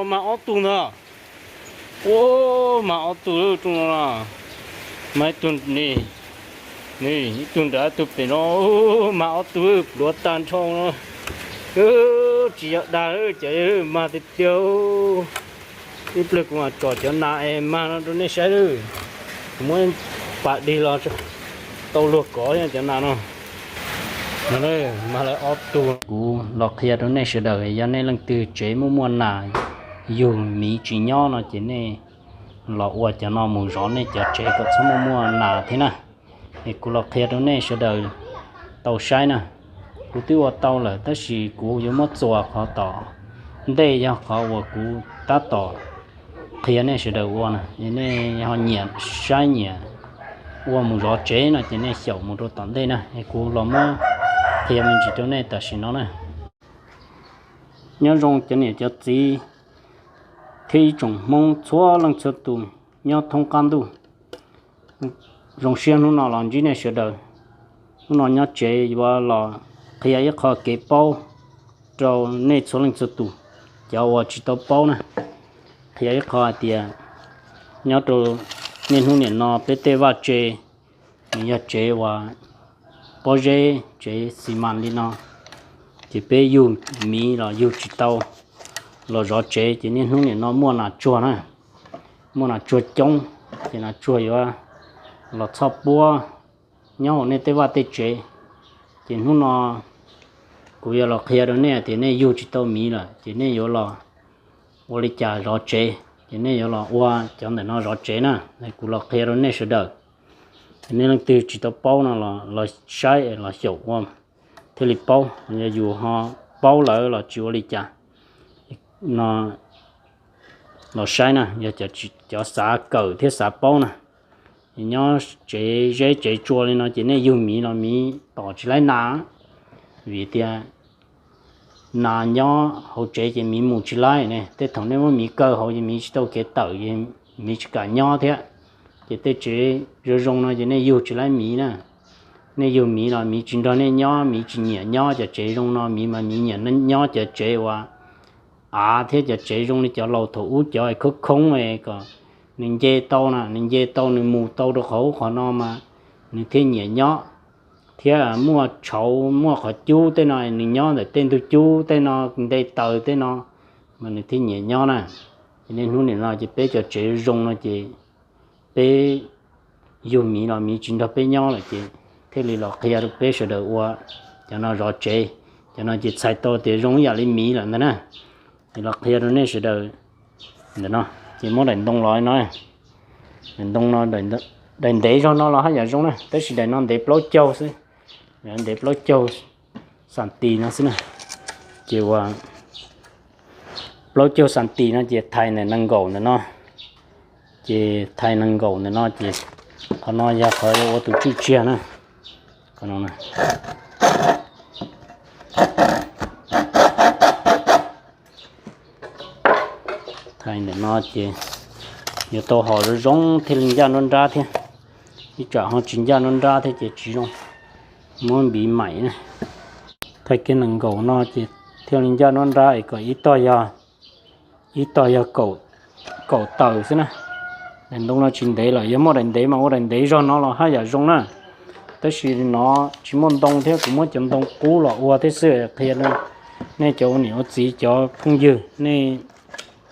Mas ob tug ntag. Ua, mas ob tug rooj no na. Mas ib tug ni, ni ib tug nrad ib tug pem no. Mas ob tug pluav tag nrho no. Tsis yog dag, cov mas tiag tiag. Ib pliag kuv mam tsom cov nas es mag no rau nej saib lawm. Kuv muab pas dig los tau luag kov cov nas no. Mag lawv ob tug. Kuv los qhia rau nej sawv daws, yog nej leej twg tsev muaj muaj nas yug miv tsis nyob no ces nej los ua cov no mus zov nej cov tsev kom txhob muaj muaj nas thiab na. Es kuv los qhia rau nej sawv daws tau saib na. Kuv twb ua tau lawm tab sis kuv yuav muab txuas qhov tom ntej, yog qhov uas kuv tab tom qhia nej sawv daws ua na, nej ho nyiam saib nyiam ua mus zov tsev no ces nej xyaum mus rau tom ntej na. Es kuv los muab qhia me ntsis rau nej tam sim no na. Nyob zoo cov niam cov txiv thiab ib tsoom Hmoob txhua leej txhua tus nyob thoob qab ntuj. Zoo siab hnub no los ntsib nej sawv daws. Hnub no nyob tsev yuav los qhia ib qho kev paub rau nej txhua leej txhua tus, cov uas tsis tau paub na. Qhia ib qho hais tias nyob rau niaj hnub nim no peb tej vaj tse nws yog tsev uas pob zeb tsev xi mas li no, ces peb yug miv los yug tsis tau los zov tsev ces niaj hnub nim no muaj nas tsuag na, muaj nas tsuag coob, ces nas tsuag yuav los txhoj puab nyob hauv nej tej vaj tej tsev. Ces hnub no kuv yuav los qhia rau nej tias nej yug tsis tau miv lawm ces nej yuav los ua li cas zov tsev, ces nej yuav los ua cov ntawm no zov tsev na. Kuv los qhia rau nej sawv daws, nej leej twg tsis tau paub no los saib los xyaum ua thiaj li paub. Yog yus ho paub lawm los tsis ua li cas no, los saib na, yog cov xav kawm thiab xav paub na. Nyob tsev zeb tsev tsua li no ces nej yug miv los miv tom tsis laib nas, vim tias nas nyob hauv tsev ces miv mus tsis laib ne. Tej thaum nej muab miv kaw hauv ces miv tsis tau kev tawm, miv tsis kam nyob thiab. Ces tej tsev zoo zoo no ces nej yug tsis laib miv na. Nej yug miv los miv tsis nrog nej nyob, miv tsis nyiam nyob cov tsev zoo no, miv mas miv nyiam nyob cov tsev uas av thiab cov tsev zoo li cov laus thaum ub cov khoob khoob kom nws nce tau na, nws nce tau nws mus tau rau qhov ub qhov no mas nws thiaj nyiam nyob. Thiab muaj tshauv muaj qhov cub tej no, nws nyob ntawm tej ntug cub tej no, nte taws tej no mas nws thiaj nyiam nyob na. Ces niaj hnub nim no ces peb cov tsev zoo no ces peb yug miv los miv tsis nrog peb nyob lawm ces thiaj li los qhia rau peb sawv daws ua cov no zov tsev. Cov no ces txhais tau tias zoo ib yam li miv lawm ntag na. Ces los qhia rau nej sawv daws ntawm no. Ces muab daim ntoo los no, daim ntoo no, daim ntev zog no los haj yam zoo na, tab sis daim no ntev plaub caug xwb, ntev plaub caug xam tis no xwb na. Ces ua plaub caug xam tis no ces thais ntawm nees nkaum ntawm no, ces thais nees nkaum ntawm no ces qhov no yog qhov yuav ua tus tswj tsiag na. Qhov no thais ntawm no ces yuav tau hos zoo zoo thiaj li ncaj nruab nrab thiab. Ib tsam ho tsis ncaj nruab nrab thiab ces tsis zoo, muab npiv maim na. Thais kiag nees nkaum no ces thiaj li ncaj nruab nrab es kom ib tog yog, ib tog yog kaum taws xwb na. Daim ntoo no tsis ntev lawm, yog muaj daim ntev mas ua daim ntev zog no los haj yam zoo na. Tab sis no tsis muaj ntoo thiab, kuv muab cov ntoo qub los ua thiab xwb. Qhia nej cov ua niam ua txiv cov phooj ywg, nej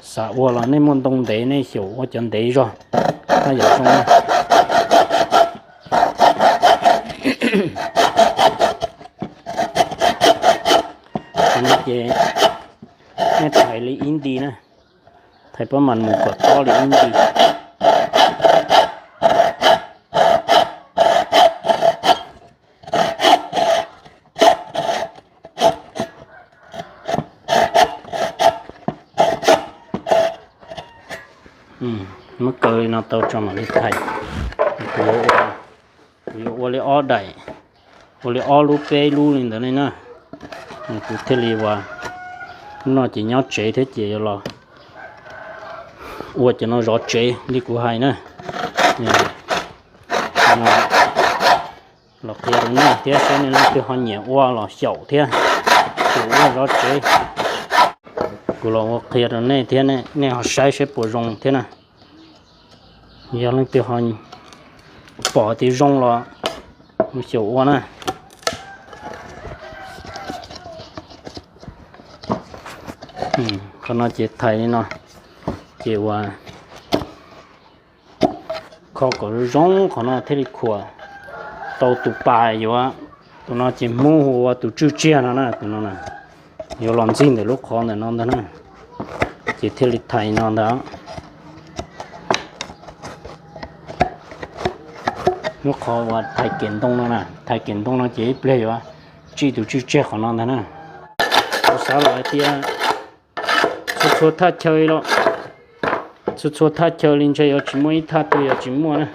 xav ua los nej muaj ntoo ntev nej xyaum ua cov ntev zog haj yam zoo na. Ces nej thais li ib nti na, thais pab mas mus kom tob li ib nti. Muab kaw li no tau tso mam li thais. Kuv yuav ua li ob daim, ua li ob lub peb lub li ntawd li na. Kuv thiaj li ua, hnub no ces nyob tsev thiab ces yuav los ua cov no zov tsev li kuv hais na. Los qhia rau nej thiab saib nej leej twg ho nyiam ua los xyaum thiab, xyaum ua zov tsev. Kuv los ua qhia rau nej thiab, nej ho saib saib puas zoo thiab na. Yog leej twg ho pom tias zoo los mus xyaum ua na. Qhov no ces thais li no, ces ua kho kom zoo zoo qhov no thiaj li khuam tau tus pas yuav, tus no ces Hmoob hu ua tus tswj tsiag no na, tus no na. Yuav los ntxig ntawm lub qhov ntawm no ntag na, ces thiaj li thais no ntag. Lub qhov uas thais kem ntoo no na, thais kem ntoo no ces ib pliag yuav tsij tus tswj tsiag qhov no ntag na. Kuv xav los hais tias txhua txhua thaj chaw los, txhua txhua thaj chaw li ntshe yuav tsis muaj ib thaj twg yuav tsis muaj na.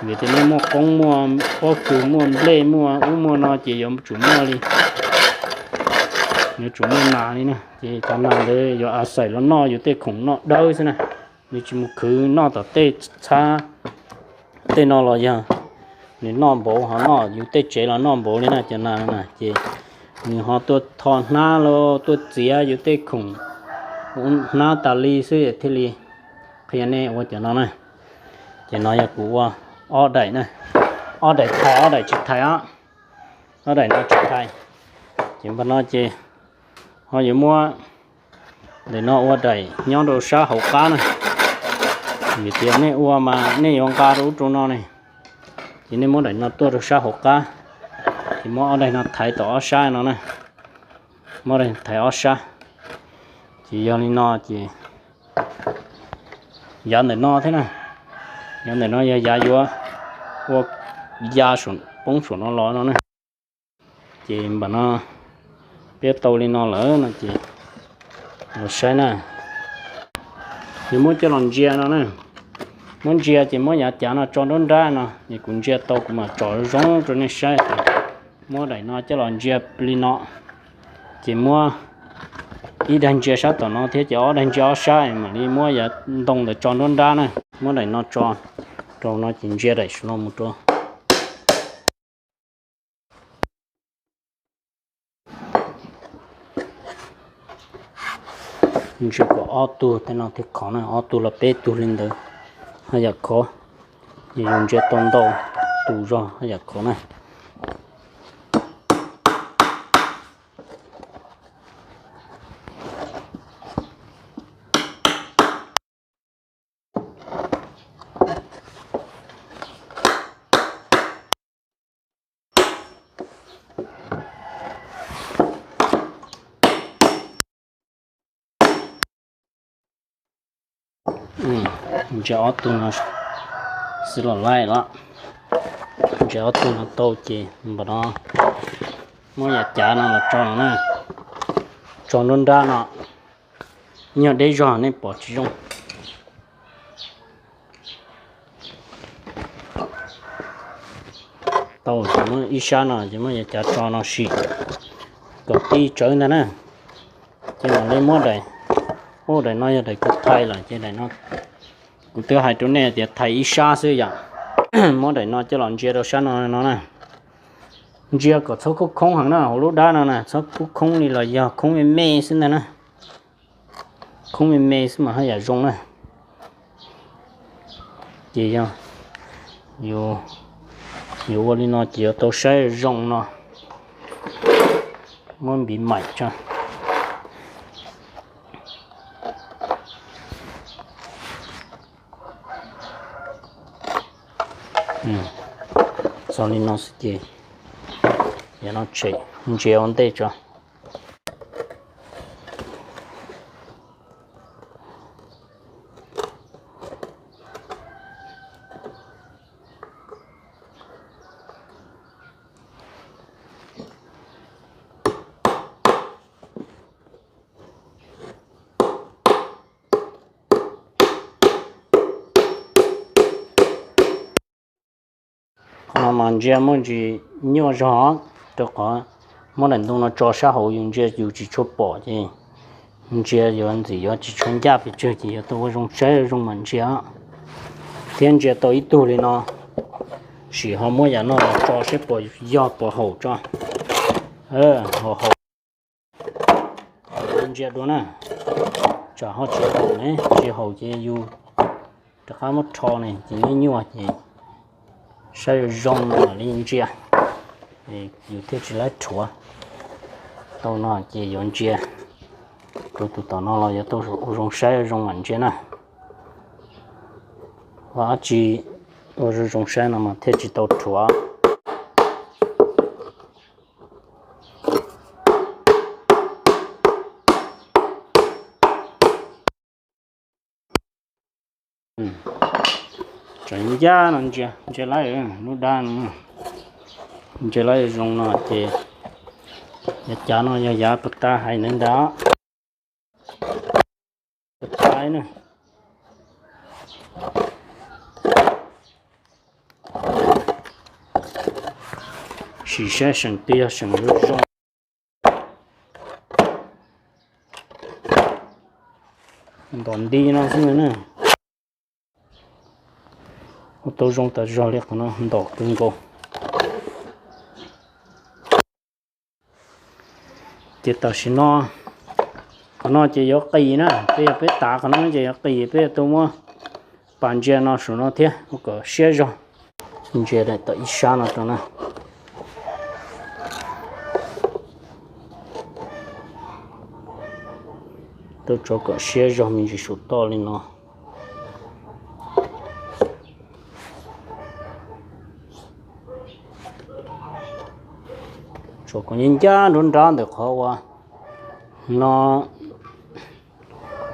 Vim tias nej muaj qoob muaj pob kws muaj nplej muaj ub muaj no ces yuav tsum muaj li, yuav tsum muaj nas li na. Ces cov nas ntawd yuav a xaim los noj yus tej khoom noj dawb xwb na. Nws tsis mus khwv noj tom tej txhab tej no los yog nws noj npaum ho noj, yus tej tsev los noj npaum li na cov nas na. Ces nws ho tuaj tho hnab los tuaj txiav yus tej khoom hnab tas li xwb thiaj li qhia nej ua cov no na. Ces no yog kuv ua ob daim na, ob daim thais ob daim tsis thais os, ob daim no tsis thais. Ces npaj no ces ho yuav muab daim no ua daim nyob rau sab hauv qab na. Vim tias nej ua mas nej yuav nqa rau ub rau no ne, ces nej muab daim no tuaj rau sab hauv qab, ces muab ob daim no thaiv tom ob sab no na, muab daim thaiv ob sab. Ces yog li no ces yav ntawm no thiab na, yav ntawm no yog yav yuav ua ya poob saum no los no na. Ces npam no peb tau li no lawm no ces los saib na. Ces muab coj los ntsia no na. Muab ntsia ces muab yav cav no tso nruab nrab no, es kuv ntsia tau kuv mam tsom zoo rau nej saib. Muab daim no coj los ntsia li no, ces muab ib daim ntsia sab tom no thiab ces ob daim ntsia ob sab mam li muab yav ntoo ntawd tso nruab nrab na. Muab daim no tso rau no ces ntsia daim saum no mus rau ntsia kom ob tug tej no thiaj khov na, ob tug los peb tug li ntawd haj yam khov. Yus ntsia tau ntau tus zog haj yam khov na. Ntsia ob tug no xwb los laij los. Ntsia ob tug no tau ces npam no muab yav cav no los tso no na. Tso nruab nrab no, nyuag deb zog nej pom tsis zoo. Tau ces muab ib sab no ces muab yav cav tso no sim kom tib tsawv ntag na. Ces mam li muab daim, ub daim no yog daim kuv thaiv lawm ces daim no kuv twb hais rau nej tias thaiv ib sab xwb yom. Muab daim no coj los ntsia rau sab no no na. Ntsia kom txhob khoob khoob heev na, hauv lub dab no na txhob khoob khoob li los yog khoob me me xwb ntag na. Khoob me me xwb mas haj yam zoo na. Ces yog yuav ua li no ces yuav tau saib zoo no. Muab npiv maim tso. Txog li no xwb ces yog no tshem ntsia ua ntej tso. Qhov no mas ntsia muaj ntsis nyuaj zog, rau qhov muab daim ntoo no tso sab hauv yus ntsia yus tsis tshua pom ces ntsia yuav ntxim yuav tsis tshua ncaj pes tsawg ces yuav tau ua zoo saib zoo mam ntsia. Thiab ntsia tau ib tug li no, sim ho muab yam no los tso seb puas yog puas haum tso. Haum haum. Ntsia dua na. Tsam ho tsis haum ne, tsis haum ces yus rov qab muab rho ne ces nyuaj nyuaj ces saib zoo zoo mam li ntsia, yus thiaj tsis laib rhuav. Tau no ces yuav ntsia rau tus tom no los yuav tau ua zoo saib zoo mam ntsia na. Ua dab tsi ua zoo zoo saib no mas thiaj tsis tau rhuav. Tseem ncaj no ntsia, ntsia lawm lub dab no, ntsia lawm zoo no ces yav cav no yog yav puas tas hais ntawd ntag. Puas tas na. Sim saib seem twg yog seem zoo zoo. Ntom nti no xwb na. Ua tau zoo tas zog li qhov no ntom kawg nkaus. Ces tam sim no qhov no ces yuav qis na, peb yog peb tav qhov no ces yuav qis, peb yuav tau muab pas ntsia no saum no thiab ua kom siab zog. Ntsia daim tom ib sab no rau na. Tau tso kom siab zog me ntsis saum toj li no. Tso kom ncaj ncaj nruab nrab ntawm qhov uas no,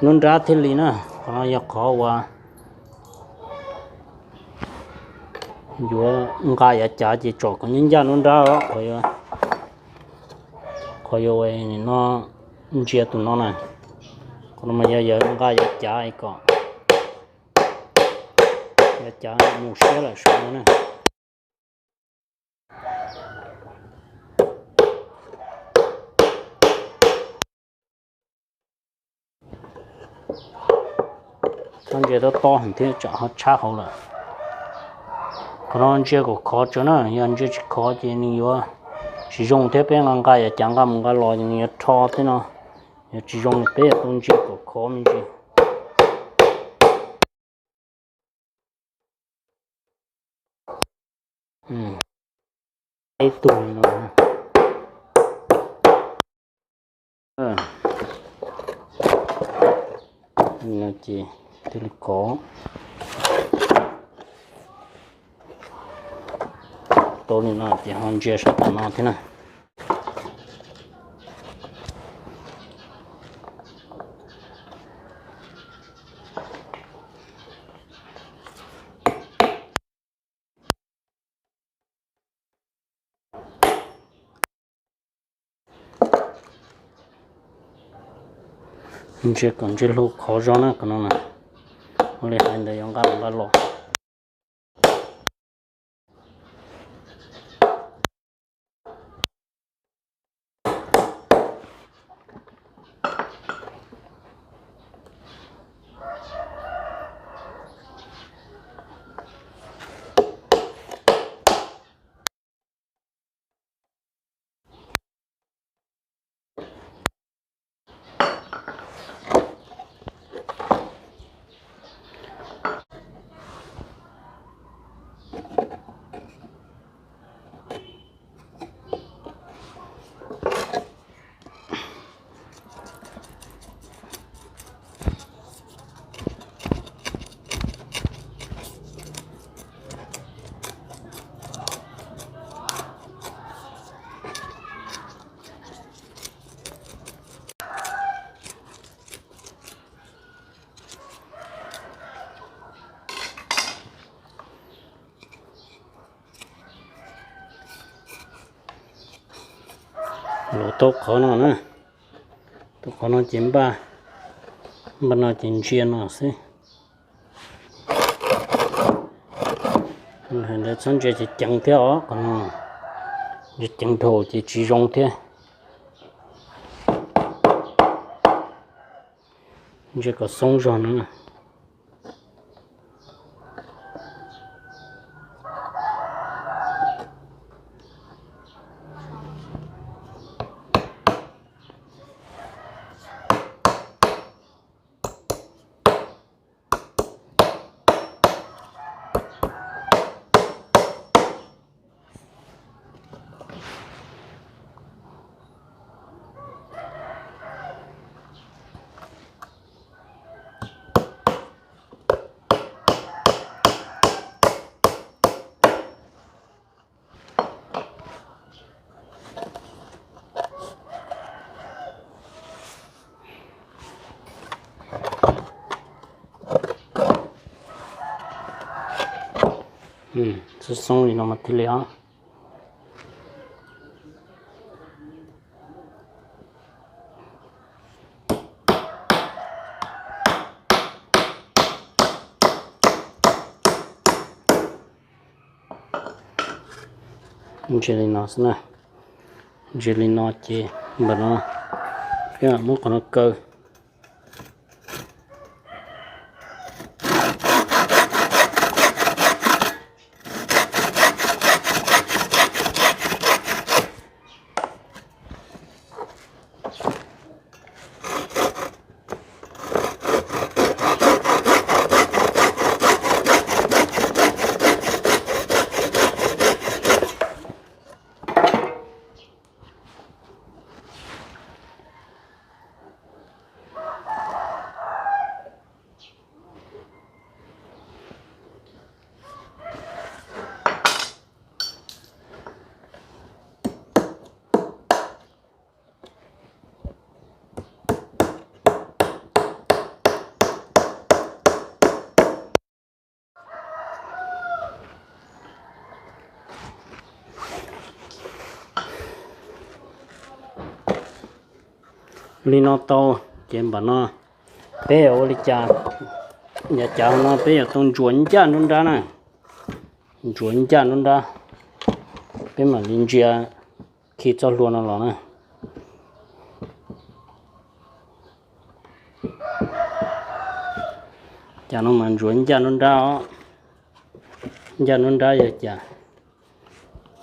nruab nrab thiaj li na. Qhov no yog qhov uas yuav nqa yav cav ces tso kom ncaj ncaj nruab nrab os. Qhov yuav no ntsia tus no na, qhov no mas yog yuav nqa yav cav kom yav cav mus siab lawm saud no na. Txhob ntsia tob tob heev thiab tsam ho tshab hauv lawm. Qhov no ntsia kom khov tso na, yog ntsia tsis khov ces nws yuav tsis zoo thiab, peb nqa nqa yav cav nqa mus nqa los ces nws yuav rho thiab no, yuav tsis zoo, peb yuav tau ntsia kom khov me ntsis. Ib tug no, no ces thiaj li khov. Tau li no ces ho ntsia sab tom no thiab na. Ntsia kom ntsia hlua khov zog na, qhov no na, ua li hais ntawd yuav nqa los nqa los. Los tau qhov no na, tau qhov no ces npaj, npaj no ces ntsia no xwb. Ntawd txhob ntsia ceev ceev thiab os, qhov no ntsia ceev dhau ces tsis zoo thiab. Ntsia kom xoob zog no. Xoob xoob li no mas thiaj li os. Ntsia li no xwb na. Ntsia li no ces npam no, peb mam muab qhov no kaw. Li no tau, ces npam no peb yuav ua li cas? Yav cav no peb yuav tau ntsuas ncaj nruab nrab na. Ntsuas ncaj nruab nrab, peb mam li ntsia khi txoj hlua no los na. Cas no mas ntsuas ncaj nruab nrab os. Ncaj nruab nrab yog cas?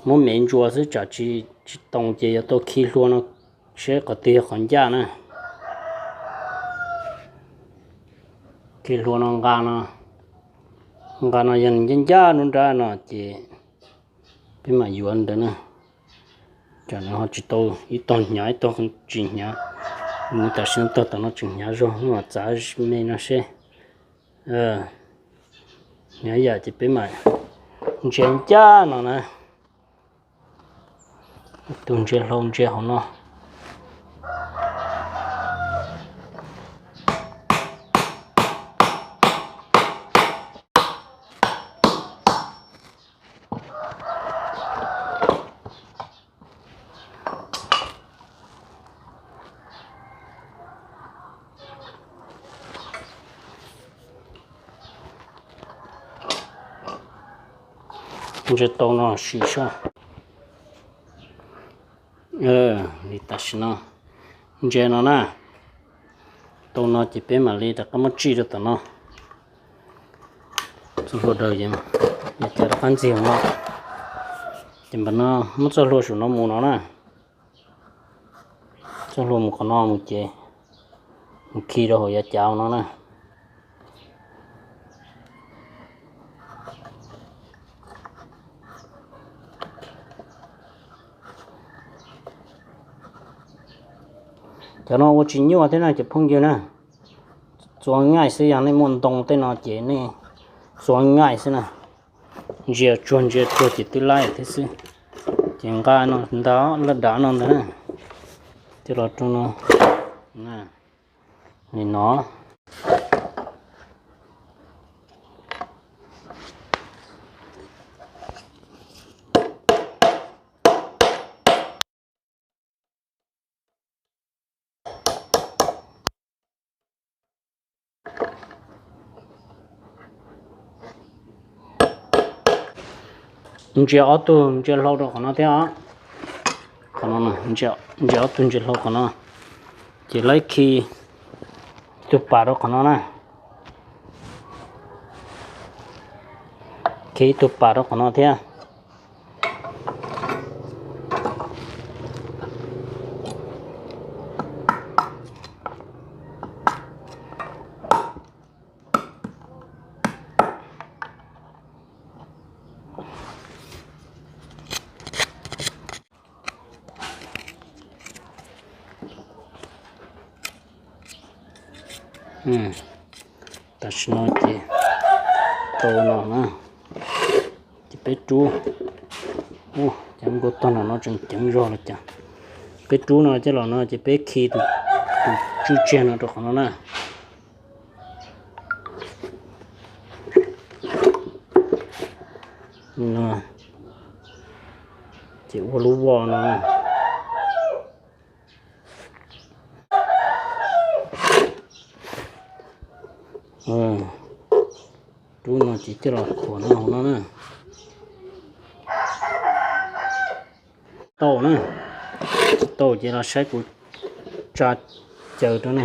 Muab me ntsuas xwb tsam tsis tsis tau ces yuav tau khi hlua no seb qhov twg yog qhov ncaj na. Khi hlua no nqa no, nqa no yog nws ncaj ncaj nruab nrab no ces peb mam yuav ntawd na. Tsam nws ho tsis tau, ib tog hnyav ib tog tsis hnyav. Nws tam sim no tog tom no tseem hnyav zog, mam txav me no seb. Hnyav yam ces peb mam ntsia ncaj no na. Tus ntsia hlau ntsia hauv no. Ntsia tau no sim soj. Li tam sim no ntsia no na. Tau no ces peb mam li rov qab muab tsij rau tom no. Txoj hlua daws, yav cav rov qab ntxig no. Ces npam no muab txoj hlua saum no mus no na. Txoj hlua mus qhov no mus ces mus khi rau hauv yav cav no na. Cov no ua tsis nyuaj thiab na cov phooj ywg na. Txua ngaij xwb, yog nej muaj ntoo tej no ces nej txua ngaij xwb na. Ntsia tsuag ntsia tsuag ces twb laib thiab xwb. Ces nqa no ntag, laj dav no ntag na. Thiaj los rau no. Li no. Ntsia ob tug ntsia hlau rau qhov no thiab. Qhov no, ntsia ob tug ntsia hlau qhov no, ces laib khi tus pas rau qhov no na. Khi tus pas rau qhov no thiab. Tam sim no ces tau no na, ces peb rub. Ces nkaus tog no no tseem ceev zog los cas. Peb rub no coj los no ces peb khi tus tswj tsiag no rau qhov no na. No ces ua lub voj no. Rub no ces coj los khuam no hauv no na. Tau na, tau ces los saib kuv tsa caws rau ne.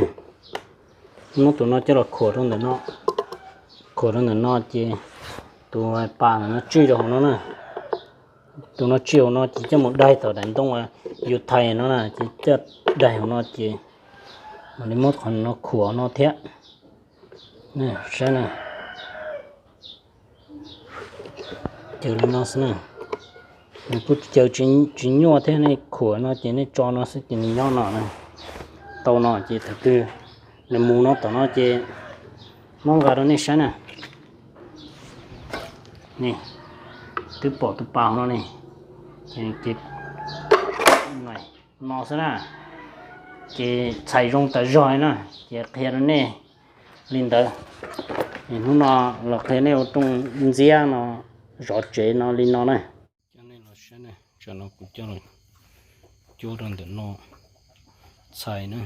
Muab tus no coj los khuam rau ntawm no, khuam rau ntawm no ces tus pas ntawm no tsij rau hauv no na. Tus no tsij hauv no ces coj mus daig tom daim ntoo yus thais no na, ces coj daig hauv no ces mam li muab qhov no khuam no thiab. Saib na, caws li no xwb na. Nws kuj caws tsis nyuaj thiab, nej khuam no ces nej tso no xwb ces nws nyob no na. Tau no ces thaum twg nws mus no tom no ces muab nqa rau nej saib na. Twb pom tus pas no ne, ces no xwb na. Ces txhais zoo tas zog li na, ces qhia rau nej li ntawd. Hnub no los qhia nej ua rooj ntxiab no, zov tsev no li no na. Coj nej los saib na, tsam no kuv coj los cuab rau ntawm no, txhais na,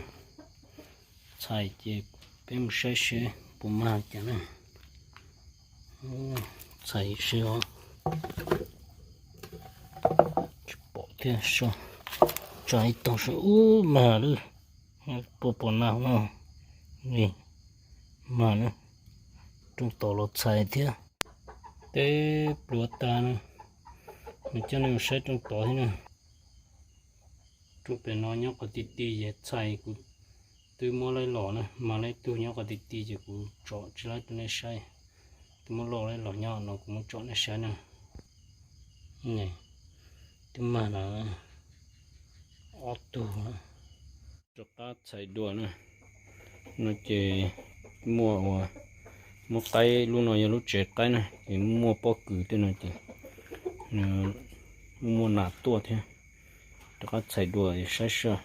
txhais ces peb mus saib seb puas mag cas na. Txhais seb os, tsis pom thiab, so, tsa ib tog seb, ub, mag lawm, puas pom nag no, mag na, rooj tod los txhais thiab, teb pluav tag na. Nws coj nej mus saib rooj tod thiab na. Rooj pem no nyob qhov ti ti ces txhais, kuv twb muab laib los na, mag laib tug nyob qhov ti ti ces kuv tsom tsis laib rau nej saib. Twb muab loj laib los nyob no kuv muab tsom nej saib na. Twb mag na, ob tug. Rov qab txhais dua na. No ces muaj ua, muaj qaib, lub no yog lub tsev qaib na, ces muaj pob kws tej no ces muaj nas tuaj thiab. Rov qab txhais dua saib seb.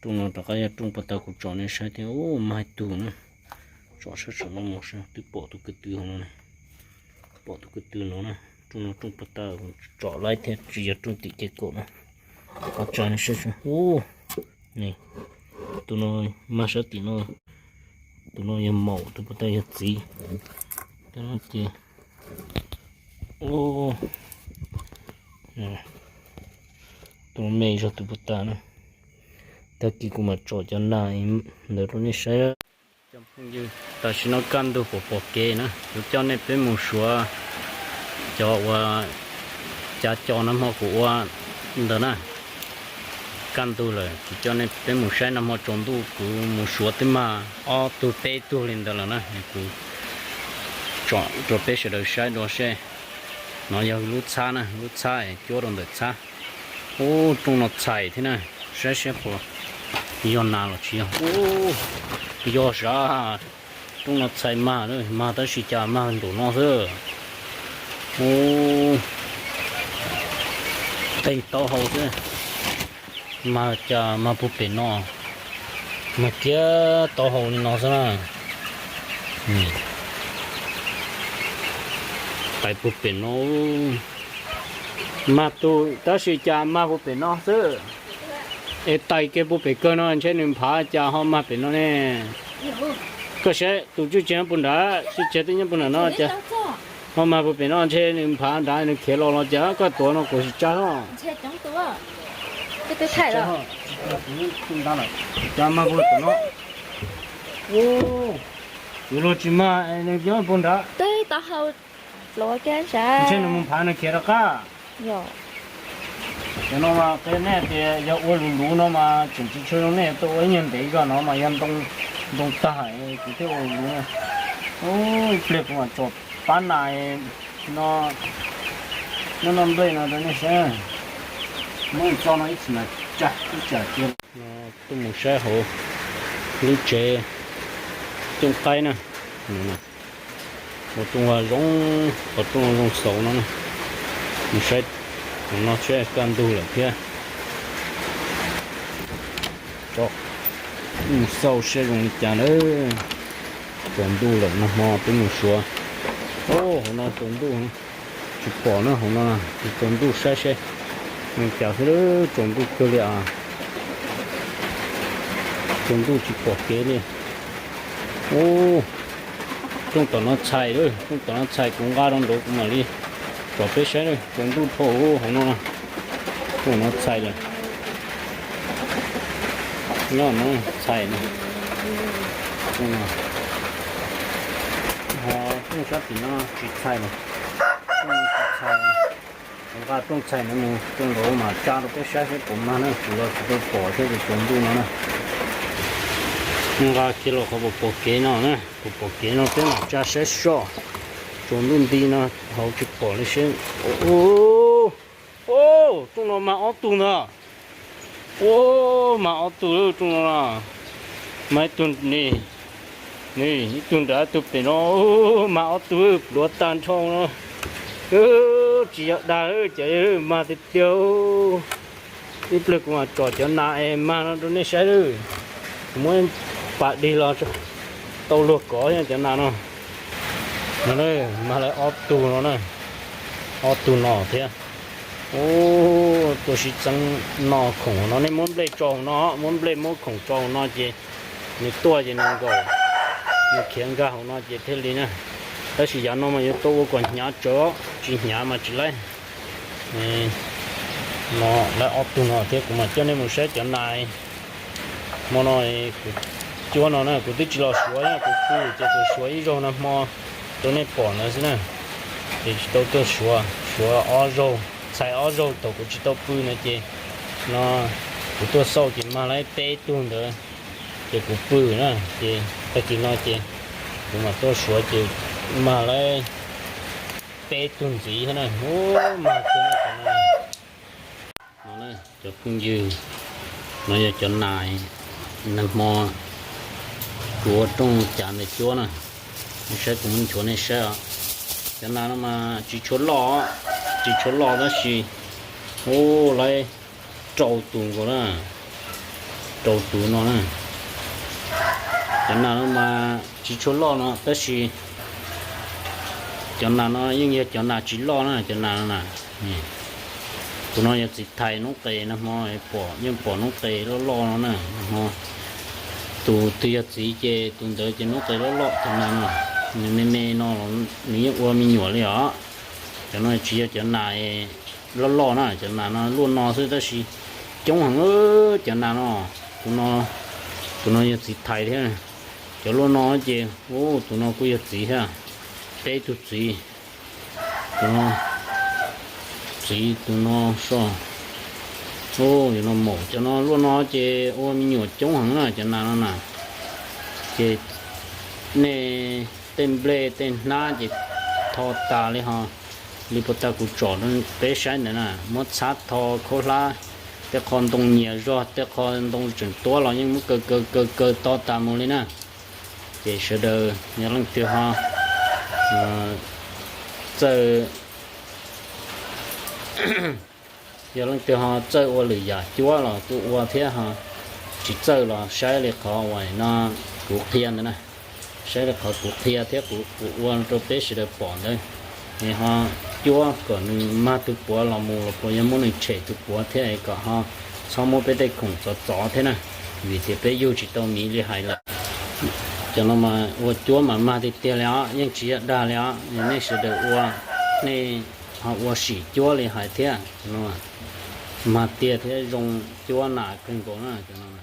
Rooj no rov qab yog rooj puag ta kuv tsom nej saib thiab, ub, mag ib tug na. Tsom saib saum no mus saib, twb pom tus ko tw hauv no, pom tus ko tw no na. Rooj no rooj puag ta tsom laib thiab, tsis yog rooj tim kev kaum na. Rov qab tsa nej saib seb, ub, tus no mag sab tim no, tus no yog maum, tus puag ta yog txiv. Ces tus me zog tus puag ta na. Tag kis kuv mam tsom cov nas ntawd rau nej saib. Cov phooj ywg, tam sim no kaj ntug pom pom kev na, kuv coj nej peb mus suav cov uas cav co nag hmo kuv ua ntawd na. Kaj ntug lawm kuv coj nej peb mus saib, nag hmo tsaus ntuj kuv mus suav twb mag ob tug peb tug li ntawd lawm na. Kuv tsom rau peb sawv daws saib dua seb. No yog lub txhab na, lub txhab es cuab rau ntawm txhab. Ub, rooj no txhais thiab na, saib seb puas yog nas los tsis yog. Ub, yog sav, rooj no txhais mag, mag tab sis cas mag nraum no xwb. Ub, qis taub hau xwb. Mag cas mag puag pem no, mag kiag taub hau li no xwb na. Qis puag pem no, mag tus tab sis cas mag puag pem no xwb. Es tais kiag puag pem kawg no ntshe nws nphav cas ho mag pem no ne. Koj saib tus tswj tsev puag nrad, tswj tsev twb nyob puag nram no cas ho mag puag pem no, ntshe nws nphav nrad nws khiav los los cas koj tuav no kuv tsis tsa no. Cas mag puag pem no. Yuav luag tsis mag nws nyob puag nrad. Ntshe nws mus nphav nws khiav rov qab. Cov no mas qhia nej tias yog ua luv luv no mas tseem tsis tshua zoo, nej tuaj ua ib nyuag ntev zog no mas yog ntoo tag kuv thiaj ua luv luv na. Ib pliag kuv mam tsom pab nas no, no nplej no rau nej saib. Muab tso no ib txhis mas tsa ib tsam kiag. Tuaj mus saib hauv lub tsev cooj qaib na. Qhov rooj zoo, qhov rooj zoo xauv no, mus saib no seb kaj ntug lawm thiab. Mus xauj seb zoo li cas na. Tsaus ntuj lawm, nag hmo twb mus suav. Hauv no tsaus ntuj, Tsis pom na, hauv no tsis tsaus ntuj, saib seb nws cas xwb, tsaus ntuj kawg li as. Tsaus ntuj tsis pom kev li. Ub, rooj tom no txhais lawm, rooj tom no txhais, kuv nqa rau nraud kuv mam li tsom peb saib lawm. Tsaus ntuj dhau hauv no, rooj no txhais lawm. Nyob no txhais no. Ho rooj sab tim no tsis txhais lawm. Rooj no tsis txhais. Kuv nqa rooj txhais no mus rooj nraud mas tsa rau peb saib seb puas mag na, kuv los tsis tau pom thiab ces tsaus ntuj no na. Nqa kiag los qhov puas pom kev no na, puas pom kev no peb mam tsa saib soj. Tsaus ntuj nti no hauv tsis pom li seb. Ub, rooj no mag ob tug ntag. Ub, mag ob tug rooj no na. Mag ib tug ni, ni ib tug nrad ib tug pem no, mag ob tug pluav tag nrho no. Tsis yog dag, cov mag tiag tiag. Ib pliag kuv mam tsom cov nas es mag no rau nej saib lawm. Kuv muab pas dig los tau luag kov thiab cov nas no. No, mag lawv ob tug no na, ob tug no thiab. Ub, tuaj sib txeeb noj khoom hauv no, nej muab nplej tso hauv no, muab nplej muab khoom tso hauv no ces nws tuaj ces nws nkaum, nws khiav nkag hauv no ces thiaj li na. Tab sis yav no mas yuav tau ua kom hnyav tsawv, tsis hnyav mas tsis laib. No lawv ob tug no thiab kuv mam coj nej mus saib cov nas. Hmo no kuv cuab no na, kuv twb tsis los suav, kuv pw ces kuv suav ib zaug nag hmo rau nej pom ntawd xwb na. Ces tsis tau tuaj suav, suav ob zaug, txhais ob zaug thaum kuv tsis tau pw na ces no kuv tuaj xauj ces mag lawv peb tug ntawd, ces kuv pw na ces tag kis no ces kuv mam tuaj suav ces mag lawv peb tug ntxiv thiab na. Ub, mag kawg no. No cov phooj ywg, no yog cov nas nag hmo kuv ua rooj cav ntawd cuab na. Nej saib kuv muab nchuav nej saib os. Cov nas no mas tsis tshua loj, tsis tshua loj tab sis ub, lawv rau tus nkaus na, rau tus no na. Cov nas no mas tsis tshua loj no tab sis cov nas no yeej yog cov nas tsis loj na, cov nas no na. Tus no yog txiv thais noob qes, nag hmo pom yeej pom noob qes loj loj no na. Nag hmo tus twg yog txiv ces tus ntawd ces noob qes loj loj. Cov nas no nws me me no nws yeej ua me nyuam li os. Cov no tsis yog cov nas loj loj na, cov nas no luaj no xwb tab sis coob heev. Cov nas no, tus no, tus no yog txiv thais thiab. Cov luaj no ces tus no kuj yog txiv thiab, peb tug txiv. Tus no txiv, tus no soj. Tus no maum. Cov no luaj no ces ua me nyuam coob heev na cov nas no na. Ces nej tej nplej tej hnab ces tho tas li ho, li puas tag kuv tsom peb saib ntawd na, muab txhab tho khaub hlab, tej qho ntoo nyias zog, tej qho ntoo tseem tuab los yeej muab kaw kaw kaw kaw to tas mus li na. Ces sawv daws yog leej twg ho txawj, yog leej twg ho txawj ua lwm yam cuab los kuj ua thiab ho, tsis txawj los saib li qhov uas no kuv qhia ntawd na. Saib li qhov kuv qhia thiab kuv ua rau peb sawv daws pom ntawd, es ho cuab kom nws mag tus puav los mus los puas yog muab nws tshem tus puav thiab es kom ho txhob muab peb tej khoom txov txov thiab na, vim tias peb yug tsis tau miv li hais lawm. Cov no mas ua cuab mas mag tiag tiag li os, yeej tsis yog dag li os. Nej sawv daws ua, nej ho ua sim cuab li hais thiab. Mag tiag thiab zoo cuab nas kawg nkaus na.